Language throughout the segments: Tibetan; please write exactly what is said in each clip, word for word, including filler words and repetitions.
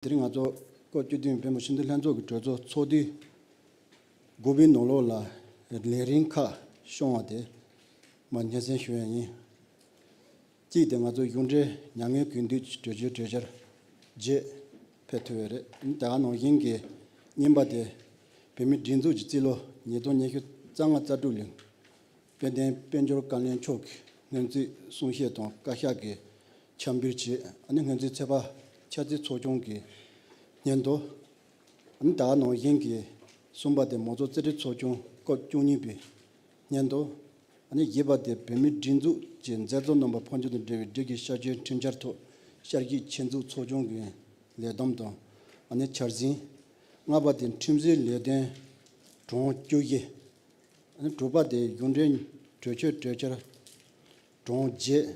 དེ་རིང་ང་ཚོ་སྐབས་བཅུ་བདུན་བོད་མི་སྤྱི་འཐུས་ལྷན་ཚོགས་ཀྱི་གྲོས་ཚོགས་ཚོགས་དུས་དགུ་པའི་ནང་ལོགས་ལ་ལས་རིམ་ཁག་བྱུང་བ་དེ་མར་སྙན་སེང་ཞུ་ཡ་ཡིན། གཅིག་དེ་ང་ཚོ་གཞུང་འབྲེལ་མྱ་ངན་གུས་འདུད་ཀྱི་གྲོས་ཆོད་གྲོས་འཆར་བརྒྱད་ཕེབས་ཐུབ་ཡོད་རེད། དེ་ག་ནང་བཞིན་གྱི་རྙིང་པ་དེ་བོད་མིའི་སྒྲིག་འཛུགས་ཀྱི་རྩིས་ལོ་ཉིས་སྟོང་ཉི་ཤུ་རྩ་ལྔ་རྩ་དྲུག་ལོའི་དཔལ་ལྡན་དཔལ་འབྱོར་བཀའ་བློན་མཆོག་གི་སྔོན་རྩིས་གསུང་བཤད་དང་བཀའ་ཤག་གི་ཆ་འབུལ་བྱས། ཨ་ནི་སྔོན་རྩིས་ཚོད་དཔག་འཆར་རྩིས་ཚོགས་ཆུང་གི་སྙན་ཐོ། ཨ་ནི་དེ་ག་ནང་བཞིན་གྱི་གསུམ་པ་དེ་མང་གཙོ་རྩིས་ཁྲའི་ཚོགས་ཆུང་སྐབས་བཅུ་གཉིས་པའི་སྙན་ཐོ། ཨ་ནི་བཞི་པ་དེ་བོད་མིའི་སྒྲིག་འཛུགས་ཀྱི་མཛད་གཙོ་རྣམ་པ་ཕོན་ཆེན་དང་འབྲེལ་བའི་སྒྲིག་གི་བསྐྱར་བཅོས་ཁྲིམས་འཆར་ཐོག་བསྐྱར་ཞིབ་ཆེད་འཛུགས་ཚོགས་ཆུང་གི་ལས་བསྡོམས་དང་ཨ་ནི་འཆར་ཟིན། ལྔ་པ་དེ་ཁྲིམས་བཟོའི་ལས་དོན་གྲངས་བཅུ་བཞི། ཨ་ནི་དྲུག་པ་དེ་གཞུང་འབྲེལ་གྲོས་ཆོད་གྲོས་འཆར་གྲངས་བརྒྱད།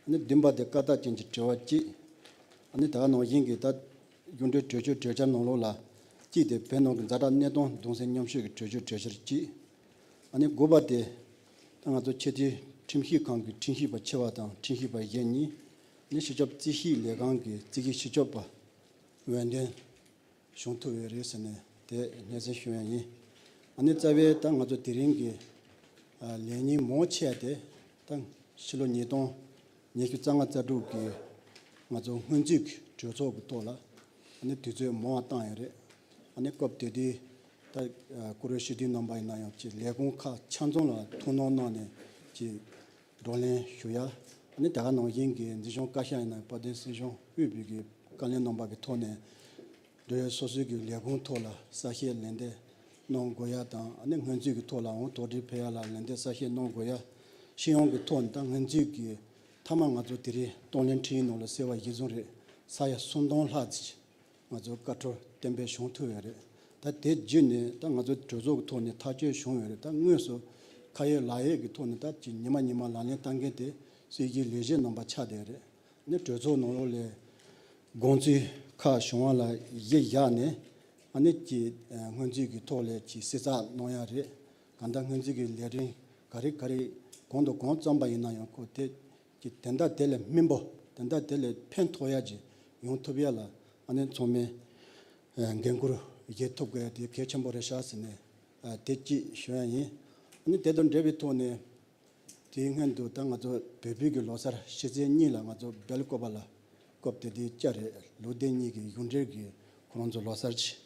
ཨ་ནི་བདུན་པ་དེ་བཀའ་རྟགས་ཅན་གྱི་དྲི་བ་གཅིག། ཨ་ནི་དེ་ག་ནང་བཞིན་གྱི་ད་གཞུང་འབྲེལ་གྲོས་ཆོད་གྲོས་འཆར་ནང་ལོགས་ལ་གཅིག་དེ་བོད་ནང་གི་ཛ་དྲག་གནས་སྟངས་གདུང་སེམས་མཉམ་སྐྱེད་ཀྱི་གྲོས་ཆོད་གྲོས་འཆར་གཅིག། ཨ་ནི་དགུ་པ་དེ་ད་ང་ཚོ་ཆེས་མཐོའི་ཁྲིམས་ཞིབ་ཁང་གི་ཁྲིམས་ཞིབ་པ་ཆེ་བ་དང་ཁྲིམས་ཞིབ་པ་གཞན་གཉིས། ཨ་ནི་སྤྱི་ཁྱབ་རྩིས་ཞིབ་ལས་ཁང་གི་རྩིས་ཞིབ་སྤྱི་ཁྱབ་པ་འོས་འདེམས་བྱུང་ཐུབ་ཡོད་རེད་ཟེར་ནས་དེ་སྙན་སེང་ཞུ་ཡ་ཡིན། ཨ་ནི་རྩ་བའི་ད་ང་ཚོ་དེ་རིང་གི་ཨ་ལས་ཉིན་མང་ཆེ་བ་དེ་ད་ཕྱི་ལོ་ཉིས་སྟོང་ཉི་ཤུ་རྩ་ལྔ་རྩ་དྲུག་གི་ང་ཚོ་སྔོན་རྩིས་ཀྱི་གྲོས་ཚོགས་ཀྱི་ཐོག་ལ་ཨ་ནི་དུས་ཚོད་མང་བ་བཏང་ཡོད་རེད། ཨ་ནི་སྐབས་དེ་དུས་ད་ཨ་བཀུར་འོས་སྤྱི་འཐུས་རྣམ་པ་ཡིན་ན་ཡང་ཅིག་ལས་ཁུངས་ཁག་ཆ་ཚང་ལ་ཐུགས་སྣང་གནང་ནས་ཅིག་བགྲོ་གླེང་ཞུ་ཡ། ཨ་ནི་དེ་ག་ནང་བཞིན་གྱི་འཛིན་སྐྱོང་བཀའ་ཤག་ཡིན་ན་དཔལ་ལྡན་སྲིད་སྐྱོང་དབུས་པའི་གི་བཀའ་བློན་རྣམ་པ་གི་ཐོག་ནས་འབྲེལ་ཡོད་སོ་སོའི་གི་ལས་ཁུངས་ཐོག་ལ་གསལ་བཤད་ལན་འདེབས་གནང་དགོས་ཡ་དང་། ཨ་ནི་སྔོན་རྩིས་ཀྱི་ཐོག་ལའང་དོགས་འདྲི་ཕེབས་ཡ་ལ་ལན་འདེབས་གསལ་བཤད་གནང་དགོས་ཡ། སྤྱི་ཡོངས་ཀྱི་ཐོག་ནས་ད་སྔོན་རྩིས་ཀྱི་མཐའ་མ་ང་ཚོ་དེ་རིང་གཏོང་ལེན་ཁྲིམས་ཡིག་ནང་ལ་གསལ་བ་གཞིར་བཟུང་རེད། ས་ཡ་སུམ་སྟོང་ལྷག་ཙམ་ང་ཚོ་བཀའ་འཁྲོལ་གཏན་འབེབས་བྱུང་ཐུབ་ཡོད་རེད། ད་དེ་བརྒྱུད་ནས་ད་ང་ཚོ་གྲོས་ཚོགས་ཀྱི་ཐོག་ནས་ཐག་གཅོད་བྱུང་ཡོད་རེད། ད་དངོས་སུ་ཁ་ཡོད་ལག་ཡོད་ཀྱི་ཐོག་ནས་ད་ཅིག་ཉི་མ་ཉི་མ་ལག་ལེན་བསྟར་མཁན་དེ་སྲིད་ཇུས་ལས་བྱེད་རྣམ་པ་ཆགས་བསྡད་ཡོད་རེད། ཨ་ནི་གྲོས་ཚོགས་ནང་ལོགས་ལ་དགོངས་ཚུལ་ཁག་བྱུང་བ་ལ་གཞི་བཞག་ནས་ཨ་ནི་ཀྱི་སྔོན་རྩིས་ཀྱི་ཐོག་ལ་ཀྱི་གསལ་བསྒྲགས་གནང་ཡ་རེད། གང་ལྟར་སྔོན་རྩིས་ཀྱི་ལས་རིམ་ག་རེ་ག་རེ་གང་དང་གང་བརྩམས་པ་ཡིན་ན་ཡང་ཁོ་དེ་ཀྱི་དེ་འདྲ་དེ་ལས་སྨིན་པ་དེ་འདྲ་དེ་ལས་ཕན་ཐོགས་ཡ་ཅིག་ཡོང་ཐུབ་ཡ་ལ་ཨ་ནི་ཚང་མས་འགན་འཁུར་བཞེས་ཐུབ་དགོས་ཡ་དེ་གལ་ཆེན་པོ་རེད་ཤག་ཟེར་ནས་དེ་གཅིག་ཞུ་ཡ་ཡིན། ཨ་ནི་དེ་དང་འབྲེལ་བའི་ཐོག་ནས། དེའི་སྔོན་དུ་ད་ང་ཚོ་བོད་བོད་ཀྱི་ལོ་གསར་ཕྱི་ཚེས་གཉིས་ལ་ང་ཚོ་སྦེལ་ཀོབ་ལ་སྐབས་དེ་དུས་བཅར་རེད། ལོ་དེ་གཉིས་ཀྱི་གཞུང་འབྲེལ་གྱི་ཁོ་རང་ཚོ་ལོ་གསར་ཅིག་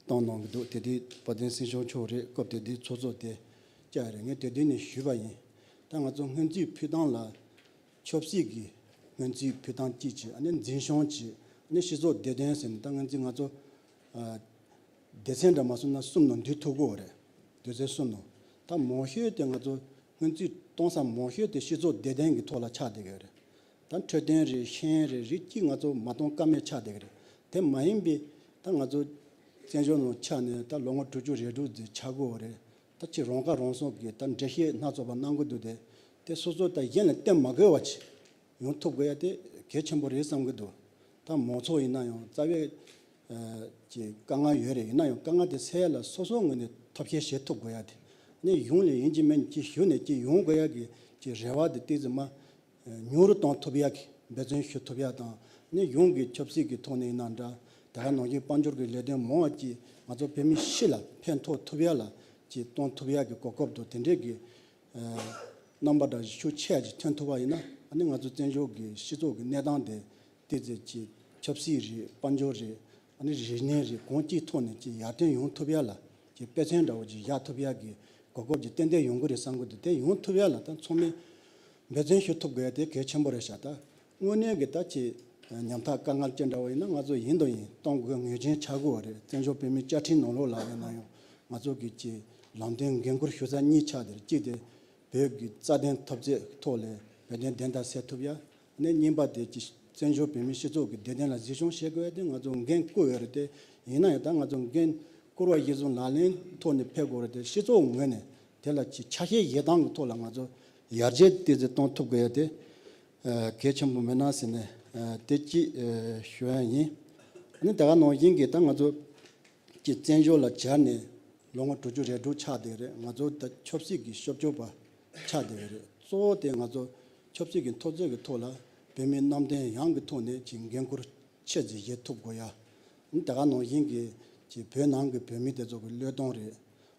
བཏང་གནང་གི་འདུག་དེ་དུས་དཔལ་ལྡན་སྲིད་སྐྱོང་མཆོག་རེད། སྐབས་དེ་དུས་ཚོགས་གཙོ་དེ་བཅར་རེད། ངས་དེ་དུས་ནས་ཞུས་པ་ཡིན། ད་ང་ཚོ་སྔོན་རྩིས་ཕུལ་སྟངས་ལ་ཆབ་སྲིད་ཀྱི་སྔོན་རྩིས་ཕུལ་སྟངས་གཅིག་བྱས། ཨ་ནི་འཛིན་སྐྱོང་གཅིག་ཨ་ནི་སྤྱི་ཚོགས་བདེ་དོན་ཟེར་ནས་ད་སྔོན་རྩིས་ང་ཚོ་ཨ། སྡེ་ཚན་འདྲ་མ་གསུམ་ན་གསུམ་ནང་འདུས་ཐུབ་ཀྱི་ཡོད་རེད། སྡེ་ཚན་གསུམ་ནང་། ད་མང་ཤོས་དེ་ང་ཚོ་སྔོན་རྩིས་གཏོང་ས་མང་ཤོས་དེ་སྤྱི་ཚོགས་བདེ་དོན་གྱི་ཐོག་ལ་ཆགས་བསྡད་ཀྱི་ཡོད་རེད། ད་འཕྲོད་བསྟེན་རེད། ཤེས་ཡོན་རེད། རིགས་གཅིག་ང་ཚོ་མ་གཏོང་ཀ་མེད་ཆགས་བསྡད་ཀྱི་རེད། དེ་མ་ཡིན་པའི་ད་ང་ཚོ་བཙན་བྱོལ་ནང་ཆགས་ནས་ད་ལོ་ངོ་དྲུག་ཅུ་རེ་དྲུག་ཙམ་ཆགས་ཀྱི་ཡོད་རེད། ད་ཅིག་རང་ཁ་རང་གསོ་གི་ད་འགྲེལ་བཤད་སྣ་ཚོགས་པ་གནང་གི་འདུག་དེ་དེ་སོ་སོ་ད་གཞན་ལ་བསྟན་མ་དགོས་པ་ཅིག་ཡོང་ཐུབ་དགོས་ཡ་དེ་གལ་ཆེན་པོ་རེད་བསམ་གྱི་འདུག་ད་མང་ཚོགས་ཡིན་ན་ཡང་རྩ་བའི་ཨ་ཀྱི་དཀའ་ངལ་ཡོད་རེད། ཡིན་ན་ཡང་དཀའ་ངལ་དེ་སེལ་ཡ་ལ་སོ་སོའི་ངོས་ནས་ཐབས་ཤེས་བྱེད་ཐུབ་དགོས་ཡ་དེ། ནས་གཞུང་ལ་ཡིན་གཅིག་མིན་གཅིག་ཞུ་ནས་ཅིག་ཡོང་དགོས་ཡ་གི་ཀྱི་རེ་བ་དེ་ཏོག་ཙམ་མ་ཉུང་རུ་གཏོང་ཐུབ་ཡ་གི་འབད་བརྩོན་ཞུ་ཐུབ་ཡ་དང་། ནས་གཞུང་གི་ཆབ་སྲིད་ཀྱི་ཐོག་ནས་ཡིན་ན་འདྲ། དེ་ག་ནང་བཞིན་དཔལ་འབྱོར་གྱི་ལས་དོན་མང་བ་ཅིག་ང་ཚོ་བོད་མི་སྤྱི་ལ་ཕན་ཐོགས་ཐུབ་ཡ་ལ་ཅིག་གཏོང་ཐུབ་ཡ་གི་གོ་སྐབས་དང་དེ་འདྲས་ཀྱི་རྣམ་པ་འདྲ་ཤུགས་ཆེ་ཅིག་ཐོན་ཐུབ་པ་ཡིན་ན། ཨ་ནི་ང་ཚོ་བཙན་བྱོལ་གྱི་སྤྱི་ཚོགས་ཀྱི་གནས་སྟངས་དེ་ཏོག་ཙམ་ཅིག་ཆབ་སྲིད་རེད། དཔལ་འབྱོར་རེད། ཨ་ནི་རིག་གནས་རེད། གང་ཅིའི་ཐོག་ནས་ཅིག་ཡར་ཐོན་ཡོང་ཐུབ་ཡ་ལ་ཅིག་དཔེ་མཚོན་འདྲ་བོ་ཅིག་བཞག་ཐུབ་ཡ་གི་གོ་སྐབས་ཅིག་ཏན་ཏན་ཡོང་གི་རེད་བསམ་གི་འདུག་དེ་ཡོང་ཐུབ་ཡ་ལ་ད་ཚང་མས་འབད་བརྩོན་ཞུ་ཐུབ་དགོས་ཡ་དེ་གལ་ཆེན་པོ་རེད་ཤག་ད་དངོས་གནས་ཀྱི་ད་ཅིག་ཉམ་ཐག་དཀའ་ངལ་ཅན་འདྲ་བོ་ཡིན་ན་ང་ཚོ་ཡིན་དང་ཡིན་གཏོང་དགོས་ངེས་ཅན་ཆགས་ཀྱི་ཡོད་རེད། བཙན་བྱོལ་བོད་མིའི་བཅའ་ཁྲིམས་ནང་ལོགས་ལ་ཡིན་ན་ཡང་ང་ཚོ་གི་ཅིག་ལམ་སྟོན་འགན་འཁུར་ཞུ་ས་གཉིས་ཆགས་བསྡད་རེད། གཅིག་དེ་བོད་ཀྱི་རྩ་དོན་འཐབ་རྩོད་ཐོག་ལ་བོད་དོན་བདེན་མཐའ་གསལ་ཐུབ་ཡ། ནས་གཉིས་པ་དེ་ཀྱི་བཙན་བྱོལ་བོད་མིའི་སྤྱི་ཚོགས་ཀྱི་བདེ་དོན་ལ་གཟིགས་སྐྱོང་བྱེད་དགོས་ཡ་དེ་ང་ཚོ་འགན་བསྐུར་ཡོད་རེད་དེ། ཡིན་ན་ཡང་ད་ང་ཚོ་འགན་བསྐུར་བ་གཞིར་བཟུང་ལག་ལེན་ཐོག་ནས་ཕེབས་དགོས་རེད་དེ། སྤྱི་ཚོགས་ངོས་ནས་དེ་ལ་ཀྱི་ཆ་ཤས་བཞེས་སྟངས་ཀྱི་ཐོག་ལ་ང་ཚོ་ཡར་རྒྱས་ཏོག་ཙམ་གཏོང་ཐུབ་དགོས་ཡ་དེ་གལ་ཆེན་པོ་མེད་ན་ཟེར་ནས་དེ་གཅིག་ཞུ་ཡ་ཡིན། ཨ་ནི་དེ་ག་ནང་བཞིན་གྱི་ད་ང་ཚོ་ཀྱི་བཙན་བྱོལ་ལ་བཅར་ནས་ལོ་ངོ་དྲུག་ཅུ་རེ་དྲུག་ཆགས་བསྡད་རེད། ང་ཚོ་ད་ཆབ་སྲིད་ཀྱི་ཤོབ་སྐྱོར་པ་ཆགས་བསྡད་རེད། གཙོ་བོ་དེ་ང་ཚོ་ཆབ་སྲིད་ཀྱི་འཐབ་རྩོད་ཀྱི་ཐོག་ལ་བོད་མིའི་རྣམ་རྟོག་ཡངས་ཀྱི་ཐོག་ནས་ཀྱི་འགན་འཁུར་ཆེ་ཙམ་བཞེས་ཐུབ་དགོས་ཡ། ད་ག་ནང་བཞིན་གྱི་ཀྱི་བོད་ནང་གི་བོད་མི་དེ་ཚོ་གི་བློས་གཏོང་རེད།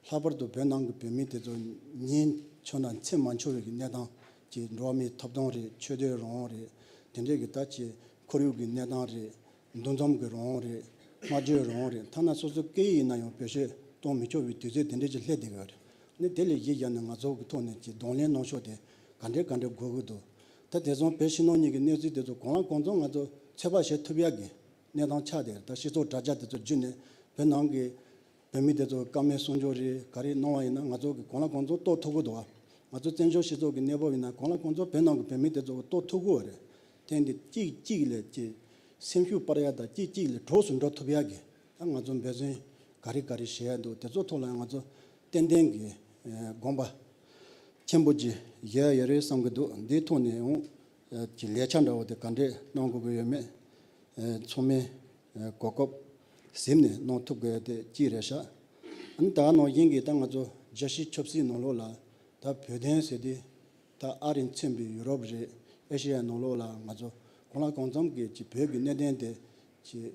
ལྷག་པར་དུ་བོད་ནང་གི་བོད་མི་དེ་ཚོ་ཉིན་འཆོར་ན་མཚན་མ་འཆོར་བའི་གི་གནས་སྟངས་ཀྱི་འགྲོ་བ་མིའི་ཐོབ་ཐང་རེད། ཆོས་དད་རང་དབང་རེད། དེ་འདྲས་ཀྱི་ད་ཀྱི་ཁོར་ཡུག་གི་གནས་སྟངས་རེད། འདུ་འཛོམས་ཀྱི་རང་དབང་རེད། སྨྲ་བརྗོད་རང་དབང་རེད། ཐ་ན་སོ་སོ་སྐད་ཡིག་ཡིན་ན་ཡང་བེད་སྤྱོད་གཏོང་མི་ཆོག་པའི་དུས་ཚོད་དེ་འདྲས་ཀྱི་སླེབས་བསྡད་ཡོད་རེད། ནི་དེ་ལས་གཞི་བཞག་ནས་ང་ཚོ་གི་ཐོག་ནས་ཀྱི་གདོང་ལེན་གནང་ཕྱོགས་དེ་ག་འདྲས་ག་འདྲས་དགོས་ཀྱི་འདུག་ད་དེང་སང་བོད་ཕྱི་ནང་གཉིས་ཀྱི་གནས་ཚུལ་དེ་ཚོ་གང་ལ་གང་འཚམ་ང་ཚོ་ཚོད་དཔག་བྱེད་ཐུབ་ཡག་གི་གནས་སྟངས་ཆགས་བསྡད་རེད། ད་སྤྱི་ཚོགས་དྲ་རྒྱ་དེ་ཚོ་བརྒྱུད་ནས་བོད་ནང་གི་བོད་མི་དེ་ཚོ་བཀའ་མོལ་གསུང་ཆོས་རེད། ག་རེ་གནང་བ་ཡིན་ན་ང་ཚོ་གི་གང་ལ་གང་འཚམ་རྟོགས་ཐུབ་ཀྱི་འདུག་ང་ཚོ་བཙན་བྱོལ་སྤྱི་ཚོགས་ཀྱི་གནས་བབ་ཡིན་ན་གང་ལ་གང་འཚམ་བོད་ནང་གི་བོད་མི་དེ་ཚོ་རྟོགས་ཐུབ་ཀྱི་རེད། དེ་འདི་གཅིག་གཅིག་ལས་ཀྱི་སེམས་ཤུགས་སྤར་ཡ་དང་གཅིག་གཅིག་ལས་གྲོགས་སུ་འགྲོ་ཐུབ་ཡ་གི་ད་ང་ཚོ་འབད་བརྩོན་ག་རེ་ག་རེ་བྱེད་ཡ་འདུག་དེ་ཚོ་ཐོག་ལ་ང་ཚོ་ཏན་ཏན་གྱི་དགོངས་པ་ཆེན་པོ་ཅིག་བཞེས་ཡ་ཡོད་རེད་བསམ་གྱི་འདུག་འདིའི་ཐོག་ནས་ཡང་ཀྱི་ལས་འཆར་འདྲ་བོ་དེ་ག་འདྲས་གནང་དགོས་ཀྱི་ཡོད་མེད། ཚང་མས་གོ་སྐབས་ཟིན་ནས་གནང་ཐུབ་དགོས་དེ་གཅིག་རེད་ཤག་ཨ་ནི་ད་ག་ནང་བཞིན་གྱི་ད་ང་ཚོ་རྒྱལ་སྤྱིའི་ཆབ་སྲིད་ནང་ལོགས་ལ་ད་བོད་དོན་ཟེར་དུས་ད་ཨ་རི་མཚོན་པའི་ཡུ་རོབ་རེད། ཨེ་ཤེ་ཡའི་ནང་ལོགས་ལ་ང་ཚོ་གང་ལ་གང་འཚམ་གྱི་ཀྱི་བོད་ཀྱི་གནད་དོན་དེ་ཀྱི་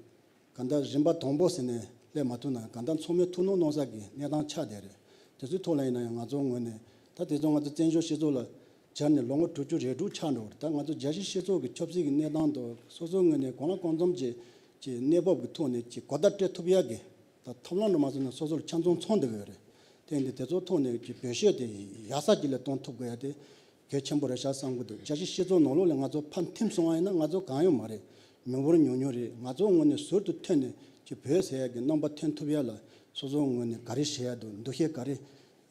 གང་ལྟར་རིམ་པ་དང་པོ་ཟེར་ནས་སླེབས་མ་ཐུབ་ན་གང་ལྟར་ཚང་མས་ཐུགས་སྣང་གནང་ས་གི་གནས་སྟངས་ཆགས་བསྡད་རེད། དེ་ཚོའི་ཐོག་ལ་ཡིན་ན་ཡང་ང་ཚོའི་ངོས་ནས་ད་དེ་ཚོ་ང་ཚོ་བཙན་བྱོལ་སྤྱི་ཚོགས་ལ་སྦྱར་ནས་ལོ་ངོ་དྲུག་ཅུ་རེ་དྲུག་ཆགས་འགྲོ་བ་རེད། ད་ང་ཚོ་རྒྱལ་སྤྱིའི་སྤྱི་ཚོགས་ཀྱི་ཆབ་སྲིད་ཀྱི་གནས་སྟངས་དང་སོ་སོའི་ངོས་ནས་གང་ལ་གང་འཚམ་གྱི་ཀྱི་གནས་བབ་ཀྱི་ཐོག་ནས་ཀྱི་གོ་བརྡ་སྤྲད་ཐུབ་ཡག་གི་ད་ཐབས་ལམ་འདྲ་མ་བཟོས་ན་སོ་སོར་ཆ་ཚང་ཚང་བསྡད་ཀྱི་ཡོད་རེད། དེ་འདི་དེ་ཚོའི་ཐོག་ནས་ཀྱི་བེད་སྤྱོད་དེ་ཡག་ས་ཅིག་ལ་གཏོང་ཐུབ་དགོས་ཡ་དེ་གལ་ཆེན་པོ་རེད་ཤག་བསམ་གྱི་འདུག་རྒྱལ་སྤྱིའི་སྤྱི་ཚོགས་ནང་ལོགས་ལ་ང་ཚོ་ཕར་འཐིམ་སོང་བ་ཡིན་ན་ང་ཚོ་གང་ཡོད་མ་རེད། མི་འབོར་ཉུང་ཉུང་རེད། ང་ཚོ་ངོས་ནས་ཟུར་དུ་ཐོན་ནས་ཀྱི་བོད་ཟེར་ཡ་གི་རྣམ་པ་ཐོན་ཐུབ་ཡ་ལ་སོ་སོ་ངོས་ནས་ག་རེ་བྱེད་ཡ་འདུག་འདུ་ཤེས་ག་རེ་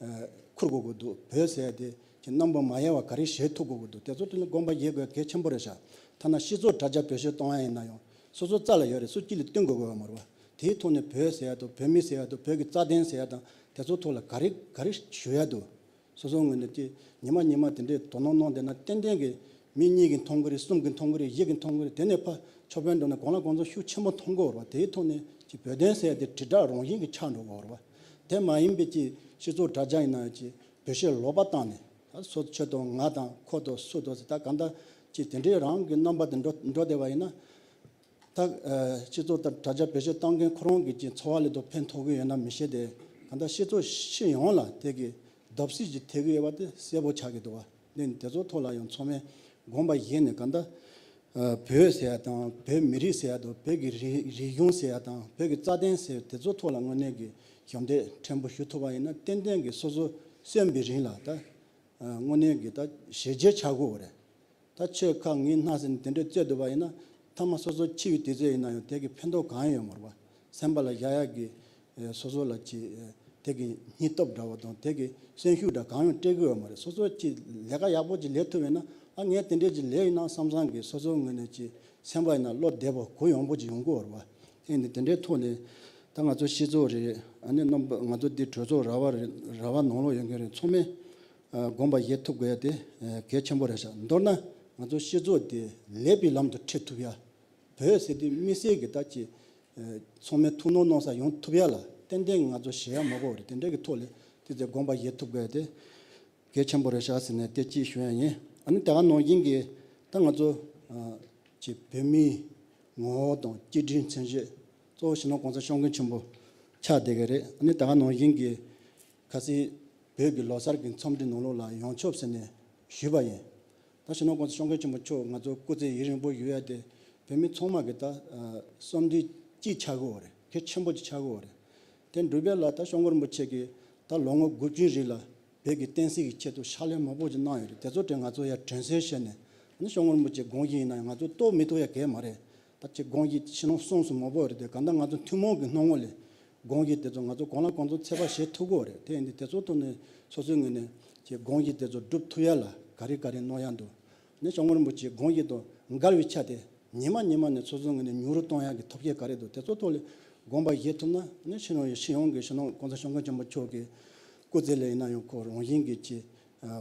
ཨ་འཁུར་དགོས་ཀྱི་འདུག་བོད་ཟེར་ཡ་དེ་ཀྱི་རྣམ་པ་མ་ཡལ་བ་ག་རེ་བྱེད་ཐུབ་དགོས་ཀྱི་འདུག་དེ་ཚོ་དེ་ལ་དགོངས་པ་བཞེས་དགོས་གལ་ཆེན་པོ་རེད་ཤག་ཐ་ན་སྤྱི་ཚོགས་དྲ་རྒྱ་བེད་སྤྱོད་གཏོང་ཡ་ཡིན་ན་ཡང་སོ་སོ་རྩ་ལ་ཡོད་རེད། སུ་གཅིག་ལ་སྟོན་དགོས་དགོས་པ་མ་རེད་བ། དེའི་ཐོག་ནས་བོད་ཟེར་ཡ་དང་བོད་མི་ཟེར་ཡ་དང་བོད་ཀྱི་རྩ་དོན་ཟེར་ཡ་དང་དེ་ཚོ་ཐོག་ལ་ག་རེ་ག་རེ་ཞུ་ཡ་འདུག་སོ་སོ་ངོས་ནས་ཀྱི་ཉི་མ་ཉི་མ་དེ་འདྲའི་དོ་སྣང་གནང་བསྡད་ན་ཏན་ཏན་གྱི་མི་གཉིས་ཀྱིས་མཐོང་གི་རེད། གསུམ་གྱིས་མཐོང་གི་རེད། བཞི་གིས་མཐོང་གི་རེད། དེ་ནས་ཕར་ཕྱོགས་ཕན་འགྲོ་ན་གང་ལ་གང་འཚམ་ཤུགས་ཆེན་པོ་མཐོང་གི་ཡོད་རེད་བ། དེའི་ཐོག་ནས་ཀྱི་བོད་དོན་ཟེར་ཡ་དེ་དྲིལ་བསྒྲགས་རང་བཞིན་གྱི་ཆགས་འགྲོ་གི་ཡོད་རེད་བ། དེ་མ་ཡིན་པའི་ཀྱི་སྤྱི་ཚོགས་དྲ་རྒྱ་ཡིན་ན་ཡང་ཀྱི་བེད་སྤྱོད་ལོག་པ་བཏང་ནས་ད་སོ་ཁྱོད་དང་ང་དང་ཁོ་དང་སུ་དང་ཟེར་ད་གང་ལྟར་ཀྱི་དེ་འདྲའི་རང་གི་རྣམ་པ་དེ་འགྲོ་འགྲོ་བསྡད་པ་ཡིན་ན། ད་ཨ་སྤྱི་ཚོགས་དང་དྲ་རྒྱ་བེད་སྤྱོད་བཏང་མཁན་ཁོ་རང་གི་ཀྱི་འཚོ་བ་ལ་དོ་ཕན་ཐོགས་ཀྱི་ཡོད་ན་མི་ཤེས་ཏེ། གང་ལྟར་སྤྱི་ཚོགས་སྤྱི་ཡོངས་ལ་དེ་གི་བརྡབ་གསིག་ཅིག་ཐེབས་ཀྱི་ཡོད་པ་དེ་གསལ་པོ་ཆགས་ཀྱི་འདུག་བ། འདི་ནི་དེ་ཚོ་ཐོག་ལ་ཡང་ཚང་མས་དགོངས་པ་བཞེས་ནས་གང་ལྟར་ཨ་བོད་ཟེར་ཡ་དང་བོད་མི་རིགས་ཟེར་ཡ་དང་བོད་ཀྱི་རིག་རིག་གཞུང་ཟེར་ཡ་དང་བོད་ཀྱི་རྩ་དོན་ཟེར་དེ་ཚོ་ཐོག་ལ་དངོས་གནས་ཀྱི་ཞབས་འདེགས་ཕྲན་བུ་ཞུ་ཐུབ་པ་ཡིན་ན་ཏན་ཏན་གྱི་སོ་སོ་གསོན་པའི་རིང་ལ་ད་ཨ་དངོས་གནས་ཀྱི་ད་ཞི་རྒྱས་ཆགས་ཀྱི་ཡོད་རེད། ད་ཆོས་ཁ་ངའི་སྣ་ཟེར་ནས་དེ་འདྲའི་རྩོད་འདུག་པ་ཡིན་ན་ཐ་མ་སོ་སོ་འཆི་བའི་དུས་ཚོད་ཡིན་ན་ཡང་དེ་གི་ཕན་ཐོགས་གང་ཡང་ཡོད་མ་རེད་པ། སེམས་པ་ལ་བཞག་ཡག་གི་ཨེ་སོ་སོ་ལ་ཅི་ཨེ་དེ་གི་སྙིང་སྟོབས་འདྲ་བོ་དང་དེ་གི་སེམས་ཤུགས་འདྲ་གང་ཡང་སྤྲད་གི་ཡོད་མ་རེད། སོ་སོ་ཅི་ལས་ཀ་ཡག་པོ་ཅིག་ལས་ཐུབ་ཡོད་ན་ཨ་ངས་དེ་འདྲས་ཅིག་ལས་ཡིན་ན་བསམ་བསམ་གི་སོ་སོ་ངོས་ནས་ཅི་སེམས་པ་ཡིན་ན་བློ་བདེ་པོ་གུ་ཡངས་པོ་ཅིག་ཡོང་གི་ཡོད་རེད་པ། དེ་ནི་དེ་འདྲའི་ཐོག་ནས་ད་ང་ཚོ་སྤྱི་ཚོགས་རེད། ཨ་ནི་རྣམ་པ་ང་ཚོ་འདི་གྲོས་ཚོགས་ར་བ་རེད། ར་བ་ནང་ལོགས་ཡོད་མཁན་རེད། ཚང་མས་ཨ་དགོངས་པ་བཞེས་ཐུབ་དགོས་ཡ་དེ་ཨ་གལ་ཆེན་པོ་རེད་ཤག་མདོར་ན་ང་ཚོ་སྤྱི་ཚོགས་དེ་ལེགས་པའི་ལམ་དུ་ཁྲིད་ཐུབ་ཡ། བོད་ཟེར་དུས་དམིགས་བསལ་གྱི་ད་ཅི་ཨ་ཚང་མས་ཐུགས་སྣང་གནང་ས་ཡོང་ཐུབ་ཡ་ལ་ཏན་ཏན་ང་ཚོ་བྱེད་ཡ་མང་པོ་རེད། དེ་འདྲ་གི་ཐོག་ལ་དེ་ཚོ་དགོངས་པ་བཞེས་ཐུབ་དགོས་ཡ་དེ་གལ་ཆེན་པོ་རེད་ཤག་ཟེར་ནས་དེ་གཅིག་ཞུ་ཡ་ཡིན། ཨ་ནི་ད་ག་ནང་བཞིན་གྱི་ད་ང་ཚོ་ཨ་ཅི་བོད་མིའི་ངོ་བོ་དང་གཅིག་སྒྲིལ་མཚོན་བྱེད་གཙོ་བོ་སྤྱི་ནོར་༸གོང་ས་༸སྐྱབས་མགོན་ཆེན་པོ་ཆགས་བསྡད་ཀྱི་རེད། ཨ་ནི་ད་ག་ནང་བཞིན་གྱི་ཁ་སང་བོད་ཀྱི་ལོ་གསར་གྱི་འཚམས་འདྲི་ནང་ལོགས་ལ་ཡོངས་ཁྱབ་ཟེར་ནས་ཞུས་པ་ཡིན། ད་སྤྱི་ནོར་༸གོང་ས་༸སྐྱབས་མགོན་ཆེན་པོ་མཆོག་ང་ཚོ་སྐུ་ཚེ་ཡུན་རིང་པོ་ཡོད་ཡ་དེ་བོད་མི་ཚང་མ་གི་ད་ཨ་བསམ་འདུན་གཅིག་ཆགས་ཀྱི་ཡོད་རེད། གལ་ཆེན་པོ་ཅིག་ཆགས་ཀྱི་ཡོད་རེད། དེ་འགྲུབ་པ་ལ་ད་༸སྐྱབས་མགོན་རིན་པོ་ཆེ་གིས་ད་ལོ་ངོ་དགུ་བཅུའི་རིང་ལ་བོད་ཀྱི་བསྟན་སྲིད་ཀྱི་ཆེད་དུ་ཕྱག་ལས་མང་པོ་ཅིག་གནང་ཡོད་རེད། དེ་ཚོ་དེ་ང་ཚོ་ཡར་དྲན་གསོ་བྱས་ནས་ཨ་ནི་༸སྐྱབས་མགོན་རིན་པོ་ཆེ་དགོངས་གཞི་ཡིན་ན་ཡང་ང་ཚོ་རྟོགས་མི་ཐུབ་ཡ་གང་ཡང་མ་རེད། ད་ཅིག་དགོངས་གཞི་ཕྱི་ནང་གསང་གསུམ་མང་པོ་ཡོད་རེད་དེ་གང་ལྟར་ང་ཚོ་ཐུན་མོང་གི་སྣང་ངོ་ལས་དགོངས་གཞི་དེ་ཚོ་ང་ཚོ་གང་ལ་གང་འཚམ་ཚོད་དཔག་བྱེད་ཐུབ་ཀྱི་ཡོད་རེད། དེ་ཡིན་དུས་དེ་ཚོ་ཐོག་ནས་སོ་སོའི་ངོས་ནས་ཀྱི་དགོངས་གཞི་དེ་ཚོ་སྒྲུབ་ཐུབ་ཡ་ལ་ག་རེ་ག་རེ་གནང་ཡ་འདུག་ཨ་ནི་༸སྐྱབས་མགོན་རིན་པོ་ཆེའི་དགོངས་གཞི་དང་འགལ་བའི་ཆ་དེ་ཉི་མ་ཉི་མ་ནས་སོ་སོའི་ངོས་ནས་ཉུང་རུ་གཏོང་ཡག་གི་ཐབས་ཤེས་ག་རེ་འདུག་དེ་ཚོ་ཐོག་ལ་དགོངས་པ་བཞེས་ཐུབ་ན་ནི་ཕྱི་ནང་ཡི་ཕྱི་ཡོང་གི་ཕྱི་ནང་༸གོང་ས་༸སྐྱབས་མགོན་ཆེན་པོ་མཆོག་གི་སྐུ་ཚེ་ལ་ཡིན་ན་ཡང་ཁོ་རང་བཞིན་གྱི་ཀྱི་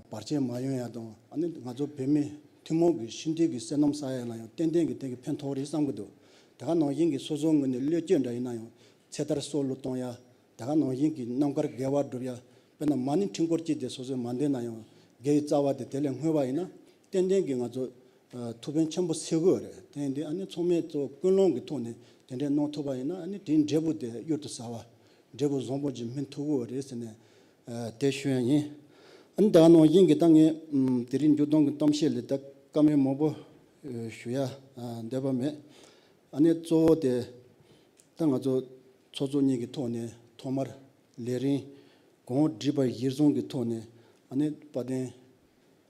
བར་ཆད་མ་ཡོང་ཡག་དང་ཨ་ནི་ང་ཚོ་བོད་མི་ཐུན་མོང་གི་ཤིན་ཏུ་གི་བསོད་ནམས་བསགས་ཡག་ལ་ཡང་ཏན་ཏན་གྱི་དེ་གི་ཕན་ཐོགས་རེད་བསམ་གྱི་འདུག་དེ་ག་ནང་བཞིན་གྱི་སོ་སོའི་ངོས་ནས་བློས་བཅོལ་འདྲ་ཡིན་ན་ཡང་ཚེ་ཐར་སྲོག་བླུ་གཏོང་ཡག་དེ་ག་ནང་བཞིན་གྱི་རྣམ་དཀར་དགེ་བ་སྒྲུབ་ཡག་དཔེར་ན་མ་ཎི་ཕྲེང་སྐོར་གཅིག་དེ་སོ་སོས་མ་འདོན་ན་ཡང་དགེ་བའི་རྩ་བ་དེ་དེ་ལས་བསྔོས་པ་ཡིན་ན་ཏན་ཏན་གྱི་ང་ཚོ་ཨ་ཐུགས་ཕན་ཆེན་པོ་གསོས་ཀྱི་ཡོད་རེད། དེ་ཡིན་དུས་ཨ་ནི་ཚང་མས་གཙོ་བོ་ཀུན་སློང་གི་ཐོག་ནས་ དེ་འདྲས་གནང་ཐུབ་པ་ཡིན་ན། ཨ་ནི་དེའི་འབྲས་བུ་དེ་གཡུར་དུ་ཟ་བ། འབྲས་བུ་བཟང་པོ་ཅིག་སྨིན་ཐུབ་ཀྱི་ཡོད་རེད་ཟེར་ནས་དེ་ཞུ་ཡ་ཡིན། ཨ་ནི་ད་ག་ནང་བཞིན་གྱི་ད་ངས་དེ་རིང་འགྱུར་ལྡོག་གི་གཏམ་བཤད་ལ་ད་བཀའ་མོལ་མང་པོ་ཞུ་ཡ་འདོད་པ་མེད། ཨ་ནི་གཙོ་བོ་དེ་ད་ང་ཚོ་ཚོགས་གཙོ་གཉིས་ཀྱི་ཐོག་ནས་ཐོག་མར་ལས་རིམ་གོང་བསྒྲིགས་པ་གཞིར་བཟུང་གི་ཐོག་ནས། ཨ་ནི་དཔལ་ལྡན་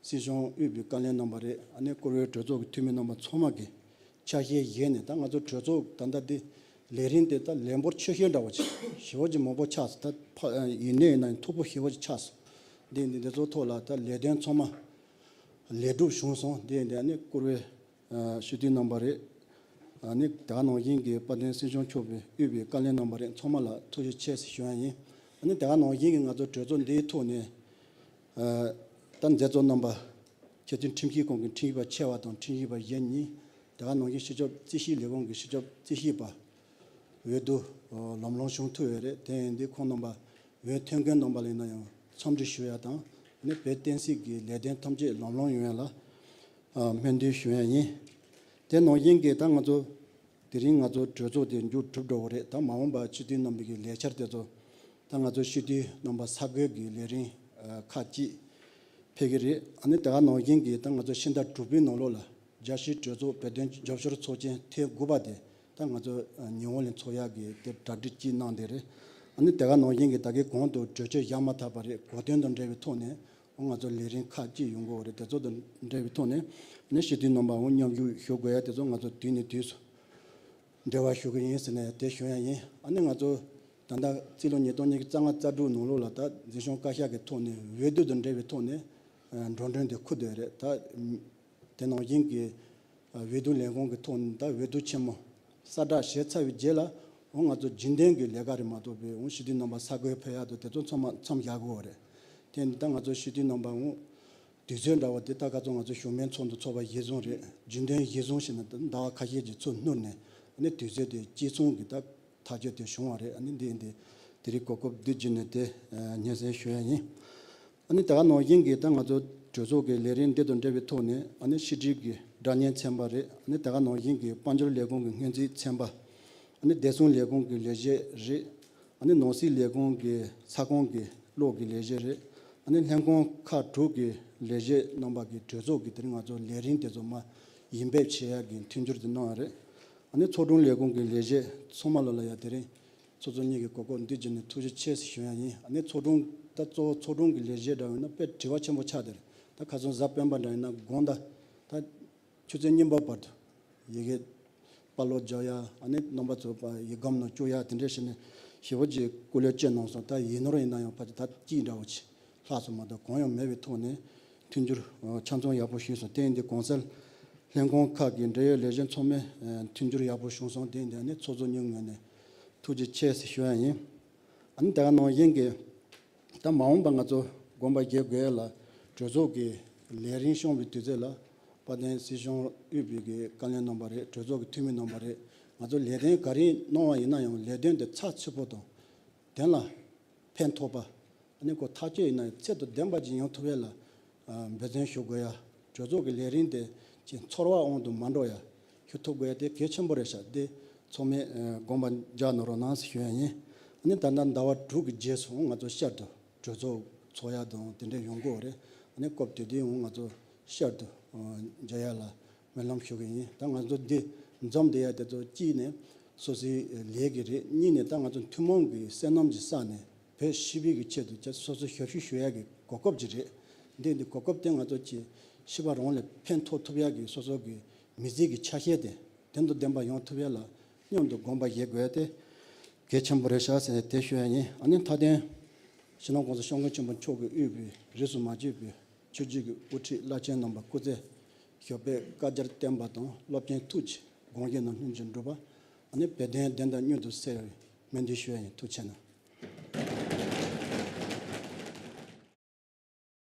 སྲིད་སྐྱོང་དབུས་པའི་བཀའ་བློན་རྣམ་པ་རེད། ཨ་ནི་བཀུར་འོས་གྲོས་ཚོགས་ཀྱི་འཐུས་མི་རྣམ་པ་ཚང་མ་གི་ཆ་ཤས་བཞག་ནས། ད་ང་ཚོ་གྲོས་ཚོགས་ད་ལྟ་འདི་ལས་རིམ་དེ་ད་ལས་འབོར་ཆེ་ཤོས་འདྲ་བོ་ཅིག་ཞེ་པོ་ཅིག་མང་པོ་ཆགས་སོང་། ད་ཕ་ཡིན་ནའི་ཡིན་ན་མཐུག་པོ་ཞེ་པོ་ཅིག་ཆགས་སོང་། འདི་འདི་འདི་ཚོ་ཐོག་ལ་ད་ལས་དོན་ཚང་མ་ལས་གྲུབ་བྱུང་སོང་། འདི་འདི་ཨ་ནི་བཀུར་འོས་ཨ་སྤྱི་འཐུས་རྣམ་པ་རེད། ཨ་ནི་དེ་ག་ནང་བཞིན་གྱི་དཔལ་ལྡན་སྲིད་སྐྱོང་མཆོག་གི་དབུས་པའི་བཀའ་བློན་རྣམ་པ་རེད། ཚང་མ་ལ་ཐུགས་རྗེ་ཆེ་ཞེས་ཞུ་ཡ་ཡིན། ཨ་ནི་དེ་ག་ནང་བཞིན་གྱི་ང་ཚོ་གྲོས་ཚོགས་འདིའི་ཐོག་ནས་ཨ་ད་མཛད་གཙོ་རྣམ་པ་ཆེས་མཐོའི་ཁྲིམས་ཞིབ་ཁང་གི་ཁྲིམས་ཞིབ་པ་ཆེ་བ་དང་ཁྲིམས་ཞིབ་པ་གཞན་གཉིས། དེ་ག་ནང་བཞིན་སྤྱི་ཁྱབ་རྩིས་ཞིབ་ལས་ཁུངས་ཀྱི་སྤྱི་ཁྱབ་རྩིས་ཞིབ་པ་འོས་བསྡུ་ལམ་ལྷོང་བྱུང་ཐུབ་ཡོད་རེད། དེ་ཡིན་དུས་ཁོང་རྣམ་པ་འོས་ཐོན་མཁན་རྣམ་པ་ལ་ཡིན་ན་ཡང་འཚམས་འདྲི་ཞུ་ཡ་དང་། ཨ་ནི་བོད་བསྟན་སྲིད་ཀྱི་ལས་དོན་ཐམས་ཅད་ལམ་ལྷོང་ཡོང་ཡ་ལ་ཨ་སྨོན་འདུན་ཞུ་ཡ་ཡིན། དེ་ནང་བཞིན་གྱི་ད་ང་ཚོ་དེ་རིང་ང་ཚོ་གྲོས་ཚོགས་དེ་མཇུག་གྲུབ་འགྲོ་གི་རེད། ད་མ་འོངས་པ་སྤྱི་འཐུས་རྣམ་པ་གི་ལས་འཆར་དེ་ཚོ་ད་ང་ཚོ་སྤྱི་འཐུས་རྣམ་པ་ས་བགོས་ཀྱི་ལས་རིམ་ཨ་ཁག་ཅིག་ཕེབས་ཀྱི་རེད། ཨ་ནི་དེ་ག་ནང་བཞིན་གྱི་ད་ང་ཚོ་ཕྱི་ཟླ་དྲུག་པའི་ནང་ལོགས་ལ་རྒྱལ་སྤྱིའི་གྲོས་ཚོགས་བོད་དོན་རྒྱབ་སྐྱོར་ཚོགས་ཆེན་ཐེངས་དགུ་པ་དེ་ད་ང་ཚོ་ཉི་འོང་ལ་འཚོགས་ཡག་གི་དེ་གྲ་སྒྲིག་ཅིག་གནང་བསྡད་རེད། ཨ་ནི་དེ་ག་ནང་བཞིན་གྱི་ད་གིན་གོང་དུ་གྲོས་ཆོད་བཞག་མ་ཐག་པ་རེད། གོ་དོན་དང་འབྲེལ་བའི་ཐོག་ནས་ང་ཚོ་ལས་རིམ་ཁག་ཅིག་ཡོང་གི་ཡོད་རེད། དེ་ཚོ་དང་འབྲེལ་བའི་ཐོག་ནས་ཨ་ནི་སྤྱི་འཐུས་རྣམ་པ་མཉམ་ཞུགས་ཞུ་དགོས་ཡ་དེ་ཚོ་ང་ཚོ་དུས་ནས་དུས་སུ་འབྲེལ་བ་ཞུ་གི་ཡིན་ཟེར་ནས་དེ་ཞུ་ཡ་ཡིན། ཨ་ནི་ང་ཚོ་ད་ལྟ་རྩིས་ལོ་ཉིས་སྟོང་ཉི་ཤུ་རྩ་ལྔ་རྩ་དྲུག་ནང་ལོགས་ལ་ད་འཛིན་སྐྱོང་བཀའ་ཤག་གི་ཐོག་ནས་འོས་བསྡུ་དང་འབྲེལ་བའི་ཐོག་ནས་འགྲོ་གྲོན་དེ་འཁུར་བསྡད་རེད། ད་དེ་ནང་བཞིན་གྱི་འོས་བསྡུ་ལས་ཁུངས་ཀྱི་ཐོག་ནས་ད་འོས་བསྡུ་ཆེན་མོ་གསལ་བསྒྲགས་བྱས་ཚར་བའི་རྗེས་ལ་འོ་ང་ཚོ་རྒྱུན་ལྡན་གྱི་ལས་ཀ་རེད་མ་གཏོགས་པའི་འོ་སྤྱི་འཐུས་རྣམ་པ་ས་བགོས་ཕེབས་ཡག་དང་དེ་ཚོ་ཚང་མ་མཚམས་བཞག་དགོས་པ་རེད། དེ་ནི་ད་ང་ཚོ་སྤྱི་འཐུས་རྣམ་པ་འོ་དུས་ཚོད་འདྲ་བོ་དེ་ད་ག་ཚོད་ང་ཚོ་གཞུང་མིན་ཚོགས་འདུ་ཚོགས་པ་གཞིར་བཟུང་རེད། རྒྱུན་ལྡན་གཞིར་བཟུང་བྱས་ནས་ད་ཟླ་བ་ཁ་ཤས་ཀྱི་ཚུར་སྣུར་ནས་ཨ་ནི་དུས་ཚོད་དེ་གཅིག་མཚུངས་ཀྱི་ད་ཐག་གཅོད་དེ་བྱུང་བ་རེད། ཨ་ནི་འདི་འདི་དེ་རིང་གོ་སྐབས་འདི་བརྒྱུད་ནས་དེ་སྙན་སེང་ཞུ་ཡ་ཡིན། ཨ་ནི་དེ་ག་ནང་བཞིན་གྱི་ད་ང་ཚོ་གྲོས་ཚོགས་ཀྱི་ལས་རིམ་འདི་དང་འབྲེལ་བའི་ཐོག་ནས་ཨ་ནི་ཕྱི་དྲིལ་གྱི་སྒྲ་སྙན་ཚན་པ་རེད། ཨ་ནི་དེ་ག་ནང་བཞིན་གྱི་དཔལ་འབྱོར་ལས་ཁུངས་ཀྱི་སྔོན་རྩིས་ཚན་པ། ཨ་ནི་བདེ་སྲུང་ལས་ཁུངས་ཀྱི་ལས་བྱེད་རེད། ཨ་ནི་ནང་སྲིད་ལས་ཁུངས་ཀྱི་ས་ཁོངས་ཀྱི་གློག་གི་ལས་བྱེད་རེད། ཨ་ནི་ལྷན་ཁང་ཁག་དྲུག་གི་ལས་བྱེད་རྣམ་པ་གི་གྲོས་ཚོགས་ཀྱི་དེ་རིང་ང་ཚོ་ལས་རིམ་དེ་ཚོ་མ་ཡིན་འབེབས་བྱེད་ཡག་གི་མཐུན་འགྱུར་དེ་གནང་བ་རེད། ཨ་ནི་ཚོགས་དྲུང་ལས་ཁུངས་ཀྱི་ལས་བྱེད་ཚང་མ་ལ་ལ་ཡ་དེ་རིང་ཚོགས་གཙོ་གཉིས་ཀྱི་གོ་སྐབས་འདི་བརྒྱུད་ནས་ཐུགས་རྗེ་ཆེ་ཞུ་ཡ་ཡིན། ཨ་ནི་ཚོགས་དྲུང་ད་གཙོ་བོ་ཚོགས་དྲུང་གི་ལས་བྱེད་འདྲ་བོ་ཡིན་ན་དཔེ་དྲི་བ་ཆེན་པོ་ཆགས་བསྡད་རེད། ད་ཁ་སང་གཟའ་སྤེན་པ་འདྲ་ཡིན་ན་དགོང་དག་ད་ཆུ་ཚོད་གཉིས་པ་བར་དུ་ཡི་གེ་པར་སློག་རྒྱག་ཡ། ཨ་ནི་རྣམ་པ་ཚོ་ཕར་ཡི་སྒམ་ནང་བཅུག་ཡ་དེ་འདྲས་བྱས་ནས་ཞེ་པོ་ཅིག་སྐུ་ལས་བསྐྱོན་གནང་སོང་། ད་ཡིག་ནོར་ཡིན་ན་ཡང་ཕལ་ཆེར་ད་གཅིག་འདྲ་བོ་ཅིག་ལྷག་སོང་མ་གཏོགས་གང་ཡང་མེད་པའི་ཐོག་ནས་མཐུན་འགྱུར་ཆ་ཚང་ཡག་པོ་ཞུས་སོང་། དེ་ཡིན་དུས་གོང་གསལ་ལྷན་ཁང་ཁག་གི་འབྲེལ་ཡོད་ལས་བྱེད་ཚང་མས་མཐུན་འགྱུར་ཡག་པོ་བྱུང་སོང་། དེ་ཡིན་དུས་ཨ་ནི་ཚོགས་གཙོ་གཉིས་ངོས་ནས་ཐུགས་རྗེ་ཆེ་ཞུ་ཡ་ཡིན། ཨ་ནི་དེ་ག་ནང་བཞིན་གྱི་ད་མ་འོངས་པ་ང་ཚོ་དགོངས་པ་བཞེས་དགོས་ཡ་ལ་གྲོས་ཚོགས་ཀྱི་ལས་རིམ་སྐྱོང་བའི་དུས་ཚོད་ལ་དཔལ་ལྡན་སྲིད་སྐྱོང་དབུས་པའི་གི་བཀའ་བློན་རྣམ་པ་རེད། གྲོས་ཚོགས་ཀྱི་འཐུས་མི་རྣམ་པ་རེད། ང་ཚོ་ལས་དོན་ག་རེ་གནང་བ་ཡིན་ན་ཡང་ལས་དོན་དེ་ཚགས་ཚུད་པོ་དང་དོན་ལ་ཕན་ཐོགས་པ། ཨ་ནི་ཁོ་ཐག་གཅོད་ཡིན་ན་ཡང་ཚད་དང་ལྡན་པ་ཅིག་ཡོང་ཐུབ་ཡ་ལ་འབད་བརྩོན་ཞུ་དགོས་ཡ། གྲོས་ཚོགས་ཀྱི་ལས་རིམ་དེ་ཅིག་ཚོར་བ་དབང་དུ་མ་འགྲོ་ཡ་ཞུ་ཐུབ་དགོས་ཡ་དེ་གལ་ཆེན་པོ་རེད་ཤག་དེ་ཚང་མས་དགོངས་པ་འཇགས་གནང་རོགས་གནང་ཞེས་ཞུ་ཡ་ཡིན། ཨ་ནི་ད་ལྟ་ཟླ་བ་དྲུག་གི་རྗེས་སུ་ང་ཚོ་བསྐྱར་དུ་གྲོས་ཚོགས་ཚོགས་ཡ་དང་དེ་འདྲ་ཡོང་གི་ཡོད་རེད། ཨ་ནི་སྐབས་དེ་དུས་ང་ཚོ་བསྐྱར་དུ་མཇལ་ཡ་ལ་སྨོན་ལམ་ཞུ་གི་ཡིན། ད་ང་ཚོ་འདི་འཛོམས་བསྡད་ཡ་དེ་ཚོ་གཅིག་ནས་སོ་སོའི་ལས་ཀྱི་རེད། གཉིས་ནས་ད་ང་ཚོ་ཐུན་མོང་གི་བསོད་ནམས་ཀྱི་ས་ནས་བོད་སྤྱི་པའི་གི་ཆེད་དུ་ཅིག་སོ་སོ་ཞབས་ཞུ་ཞུ་ཡ་གི་གོ་སྐབས་ཅིག་རེད། འདི་འདི་གོ་སྐབས་དེ་ང་ཚོ་ཅིག་ཤི་བ་རང་ལ་ཕན་ཐོགས་ཐུབ་ཡ་གི་སོ་སོ་གི་མི་ཚེ་གི་ཆ་ཤས་དེ་དོན་དང་ལྡན་པ་ཡོང་ཐུབ་ཡ་ལ་མཉམ་དུ་དགོངས་པ་བཞེས་དགོས་ཡ་དེ་གལ་ཆེན་པོ་རེད་ཤག་ཟེར་ནས་དེ་ཞུ་ཡ་ཡིན། ཨ་ནི་མཐའ་དོན་སྤྱི་ནོར་༸གོང་ས་༸སྐྱབས་མགོན་ཆེན་པོ་མཆོག་གི་དབུས་པའི་རིས་སུ་མ་ཆད་པའི་ཆོས་བརྒྱུད་ཀྱི་དབུ་ཁྲིད་བླ་ཆེན་རྣམ་པ་སྐུ་ཚེ་ཞབས་པད་བསྐལ་བརྒྱར་བརྟན་པ་དང་སློབ་ཆེན་ཐུགས་ཀྱི་དགོངས་བཞེད་རྣམས་སྙིང་རྗེ་འགྲུབ་པ། ཨ་ནི་བོད་དོན་བདེན་མཐའ་མྱུར་དུ་གསལ་བའི་སྨོན་འདུན་ཞུ་ཡ་ཡིན། ཐུགས་རྗེ་གནང་།